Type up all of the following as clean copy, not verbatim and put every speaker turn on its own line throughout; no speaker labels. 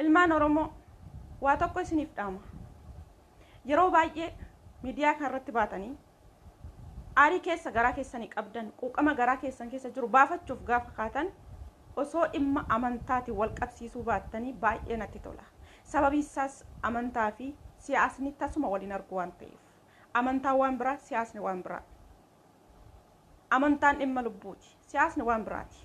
Ilmaan Oromoo, waa tokko isiniif dhaama. Yeroo baay'ee miidiyaa kanarratti baatanii aarii keessa garaa keessanii qabdan, quuqama garaa keessan keessa jiru baafachuuf gaafa kaatan, osoo dhimma amantaatiin wal qabsiisuu baattanii baay'ee natti tola. Sababi isaas amantaa fi siyaasni tasuma waliin argu waan ta'eef. Amantaan waan biraa, siyaasni waan biraa. Amantaan dhimma lubbuuti. Siyaasni waan biraati.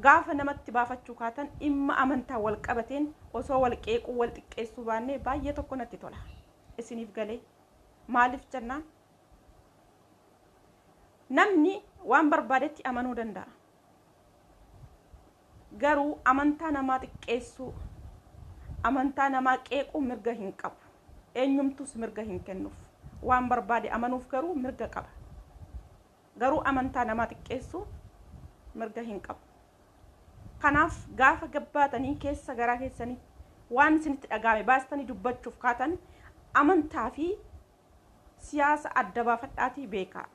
Gaafa namatti baafachuu kaatan dhimma amantaa wal qabateen osoo wal qeequu, wal xiqqeessuu baannee baay'ee tokko natti tola. Isiniif galee? Maaliif jennaan, namni waan barbaadetti amanuu danda'a. Garuu amantaa namaa xiqqeessuu, amantaa namaa qeequu mirga hin qabu. Eenyumtus mirga hin kennuuf. Waan barbaade amanuuf garuu mirga qaba. Garuu amantaa namaa xiqqeessuu mirga hin qabu. Kanaaf gaafa gabbaatanii keessa garaa keessanii waan isinitti dhaga'ame baastanii dubbachuuf kaatan, amantaa fi siyaasa adda baafadhaatii beekaa.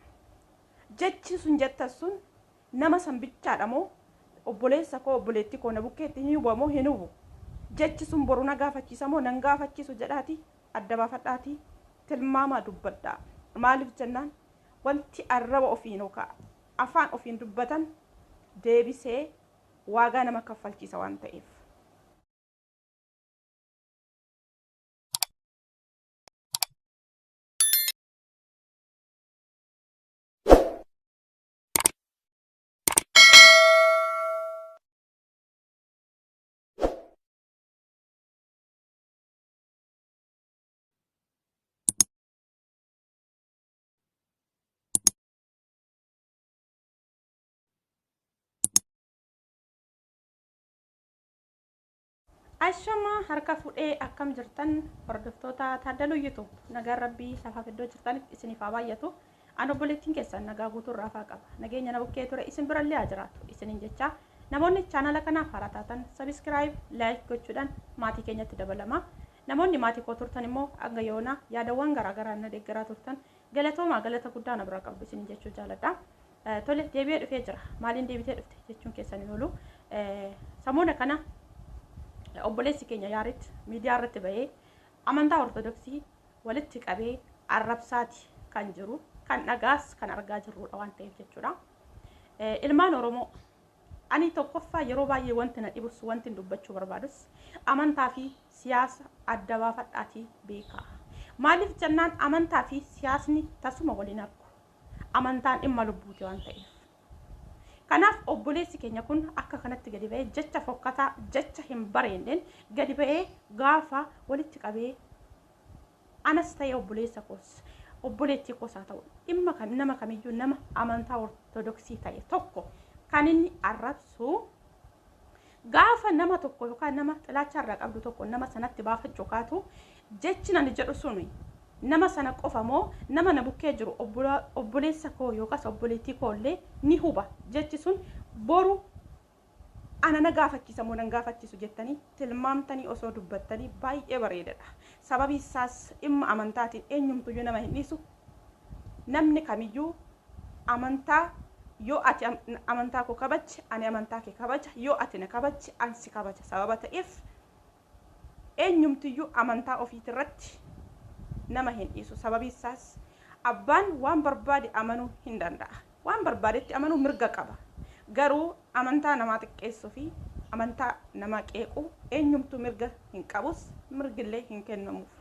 Jechi sun jettan sun nama san bichaadha moo obboleessa koo, obboleettii koo na bukkeetti hin huba moo hin hubu? Jechi sun boru na gaafachiisa moo nan gaafachiisu jedhaatii adda baafadhaatii tilmaamaa dubbadhaa. Maaliif jennaan, wanti arraba ofiin yookaan afaan ofiin dubbatan deebisee waagaa nama kaffalchiisa waan ta'eef. Ashama, harka fuudhee, akkam jirtan hordoftoota Taaddaluu YouTube? Nagaan Rabbii lafaaf iddoo jirtanitti isiniif haa baay'atu. An obboleettiin keessan nagaa guutuu irraa qaba. Nageenya na bukkee ture isin birallee haa jiraatu isiniin jecha, namoonni chaanala kanaaf haaraa taatan subscribe, like gochuudhaan maatii keenyatti dabalama. Namoonni maatii koo turtan immoo hanga yoona yaadawwan garaagaraa na deeggaraa turtan, galatoomaa, galata guddaa na biraa qabdu isiniin jechuu jaaladha. Tole, deebi'ee dhufee jira. Maaliin deebitee dhufte jechuun keessan hin oolu. Samoona kana obboleessi keenya Yaarit miidiyaa irratti bahee amantaa Ortodoksii walitti qabee arrabsaati kan jiru, kan dhagaas kan argaa jirrudha waan ta'eef jechuudha. Ilmaan Oromoo, ani tokkoffaa yeroo baay'ee wanti na dhibus, wanti dubbachuu barbaadus, amantaa fi siyaasa adda baafadhaatii beekaa. Maaliif jennaan, amantaa fi siyaasni tasuma waliin argu. Amantaan dhimma lubbuuti waan ta'eef. Kanaaf obboleessi keenya kun akka kanatti gadi ba'ee jecha fokkataa, jecha hin bareenneen gadi ba'ee gaafa walitti qabee anas ta'ee obboleessa koos, obboleettii koos haa ta'u, dhimma kam nama kamiyyuu, nama amantaa Ortodoksii ta'e tokko kan inni arrabsu, gaafa nama tokko yookaan nama xilaacha irraa qabdu tokko nama sanatti baafachuu kaatu, jechi ani jedhu suni nama sana qofa moo nama na bukkee jiru obboleessa koo yookaas obboleettii koo illee ni huba, jechi sun boru ana na gaafachiisa moo nan gaafachiisu jettanii tilmaamtanii osoo dubbattanii baay'ee bareedadha. Sababi isaas dhimma amantaatiin eenyumtuyyuu nama hin dhiisu. Namni kamiyyuu amantaa, yoo ati amantaa koo kabajje ani amantaa kee kabaja, yoo ati na kabajje an si kabaja sababa ta'eef, eenyumtiyyuu amantaa ofiitirratti nama hin dhiisu. Sababi isaas abbaan waan barbaade amanuu hin danda'a. Waan barbaadetti amanuu mirga qaba. Garuu amantaa namaa xiqqeessuu fi amantaa namaa qeequu eenyumtuu mirga hin qabus, mirgillee hin kennamuuf.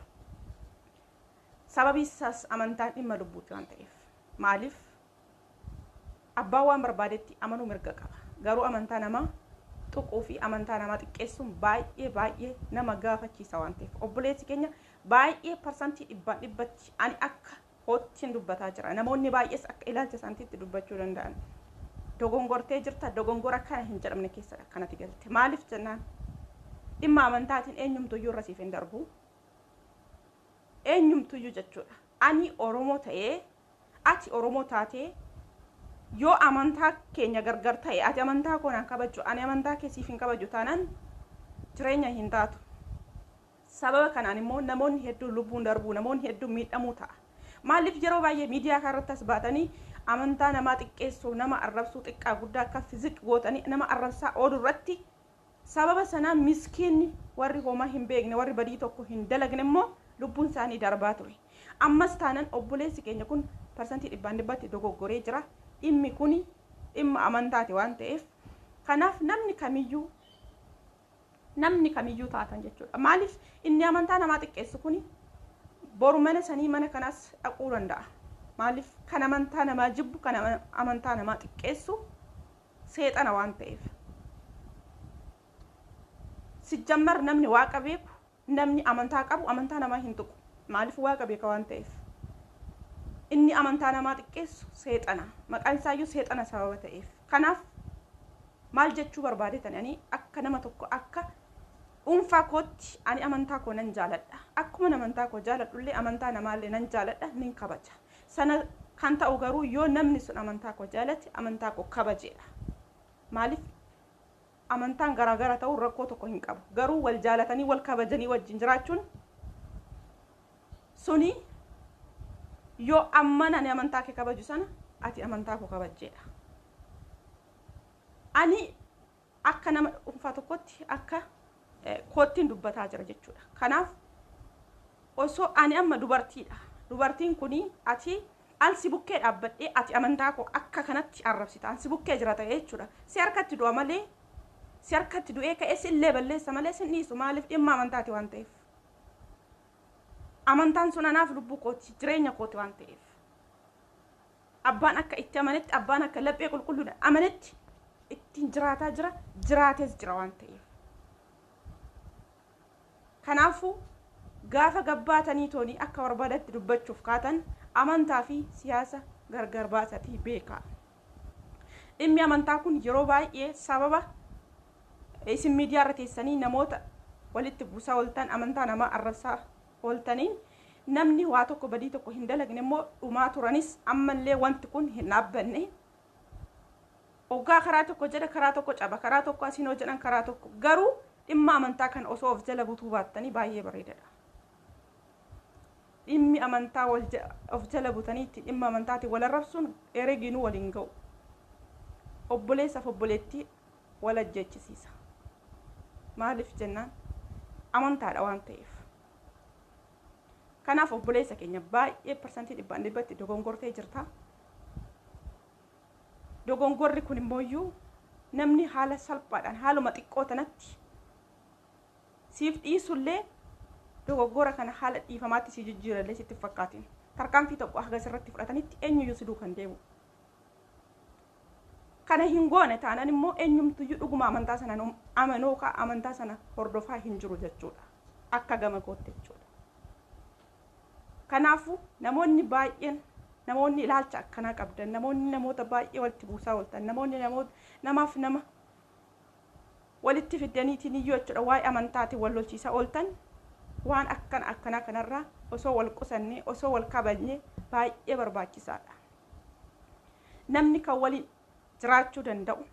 Sababi isaas amantaan dhimma lubbuuti waan ta'eef. Maaliif, abbaan waan barbaadetti amanuu mirga qaba. Garuu amantaa namaa tuquu fi amantaa namaa xiqqeessuun baay'ee baay'ee nama gaafachiisa waan ta'eef, obboleessi keenya baay'ee parsantii dhibbaan dhibbatti ani akka koottiin dubbataa jira. Namoonni baay'ees akka ilaalcha isaaniitti dubbachuu danda'an. Dogongortee jirta, dogongora kana hin jedhamne keessadha kanatti galte. Maaliif jennaan, dhimma amantaatiin eenyumtuyyuu irra siif hin darbu. Eenyumtuyyuu jechuudha. Ani Oromoo ta'ee, ati Oromoo taatee, yoo amantaa keenya gargar ta'e, ati amantaa koo naan kabaju, ani amantaa kee siif hin kabaju taanaan, jireenya hin taatu. Sababa kanaan immoo namoonni hedduun lubbuun darbuu, namoonni hedduun miidhamuu ta'a. Maaliif, yeroo baay'ee miidiyaa kanarratti as baatanii amantaa namaa xiqqeessuu, nama arrabsuu, xiqqaa guddaa akka fizik gootanii nama arrabsaa ooluu irratti Sababa sanaa miskiinni warri homaa hin beekne, warri badii tokko hin dalagne immoo lubbuun isaanii darbaa ture. Ammas taanan obboleessi keenya kun 100% dogoggoree jira. Dhimmi kun dhimma amantaati waan ta'eef, kanaaf namni kamiyyuu taatan jechuudha. Maaliif inni amantaa namaa xiqqeessu kuni boru mana sanii mana kanaas dhaquu danda'a. Maaliif kan amantaa namaa jibbu, kan amantaa namaa xiqqeessu seexana waan ta'eef. Sijjammar namni Waaqa beeku, namni amantaa qabu amantaa namaa hin tuqu. Maaliif? Waaqa beeka waan ta'eef. Inni amantaa namaa xiqqeessu seexana. Maqaan isaayyuu seexana sababa ta'eef. Kanaaf maal jechuu barbaadetan, ani akka nama tokko, akka dhuunfaa kootti, ani amantaa koo nan jaaladha. Akkuma amantaa koo jaaladhullee amantaa namaallee nan jaaladha, nin kabaja. Sana kan ta'u garuu yoo namni sun amantaa koo jaalate, amantaa koo kabajeedha. Maaliif amantaan garaagara ta'uun rakkoo tokko hin qabu. Garuu wal jaalatanii, wal kabajanii wajjin jiraachuun suni yoo amman ani amantaa kee kabaju sana ati amantaa koo kabajjeedha. Ani akka nama dhuunfaa tokkotti, akka koottiin dubbataa jira jechuudha. Kanaaf osoo ani amma dubartiidha. Dubartiin kuni ati ansi bukkee dhaabbadhee ati amantaa koo akka kanatti arrabsita. Ansi bukkee jira ta'e jechuudha. Si harkatti du'a malee, si harkatti du'ee ka'ee si illee balleessa malee sin dhiisu. Maaliif? Dhimma amantaati waan ta'eef. Amantaan sun anaaf lubbuu kooti, jireenya kooti waan ta'eef. Abbaan akka itti amanetti, abbaan akka laphee qulqulluudhaan amanetti ittiin jiraataa jira, jiraatees jira waan ta'eef. Kanaafuu gaafa gabbaatanii toonii akka barbaadatti dubbachuuf kaatan, amantaa fi siyaasa gargar baasatii beekaa. Dhimmi amantaa kun yeroo baay'ee sababa isin miidiyaa irra teessanii namoota walitti buusaa ooltan, amantaa namaa arrabsaa ooltaniin, namni waa tokko badii tokko hin dalagne immoo dhumaa turanis, ammallee wanti kun hin dhaabbanne. Oggaa karaa tokko jedha, karaa tokko caba, karaa tokko asiin hoo jedhan, karaa tokko garuu dhimma amantaa kan osoo of jala butuu baattanii baay'ee bareedadha. Dhimmi amantaa of jala butanii itti dhimma amantaatiin wal arrabsuun ereginuu waliin ga'u. Obboleessaaf obboleettii wal ajjechisiisa. Maaliif jennaan amantaadha waan ta'eef. Kanaaf obboleessa keenya, baay'ee 100% dogongortee jirta. Dogongorri kun immooyyuu namni haala salphaadhaan haaluma xiqqoo tanatti siif dhiisullee, dogoggora kana haala dhiifamaatti si jijjiirallee sitti fakkaatin. Tarkaanfii tokko haga sirratti fudhatanitti eenyuyyuu si duukan deemu. Kana hin goone taanaan immoo eenyumtuyyuu dhuguma amantaa sana amanuu ka amantaa sana hordofaa hin jiru jechuudha. Akka gama kootti jechuudha. Kanaafuu namoonni baay'een, namoonni ilaalcha akkanaa qabdan, namoonni namoota baay'ee walitti buusaa ooltan, namoonni namoota namaaf nama walitti fiddaniitiin iyyuu jechuudha waa'ee amantaatiin wal lolchiisaa ooltan, waan akkana akkanaa kanarraa osoo wal qusannee, osoo wal kabajnee baay'ee barbaachisaadha. Namni kan waliin jiraachuu danda'u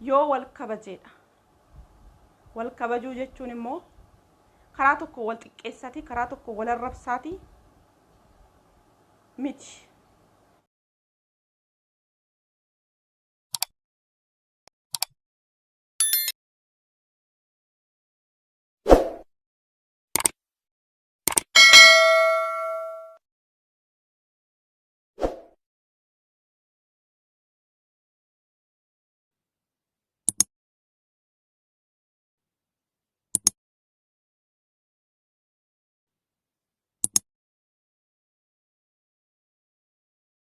yoo wal kabajeedha. Wal kabajuu jechuun immoo karaa tokko wal xiqqeessaati, karaa tokko wal arrabsaati miti.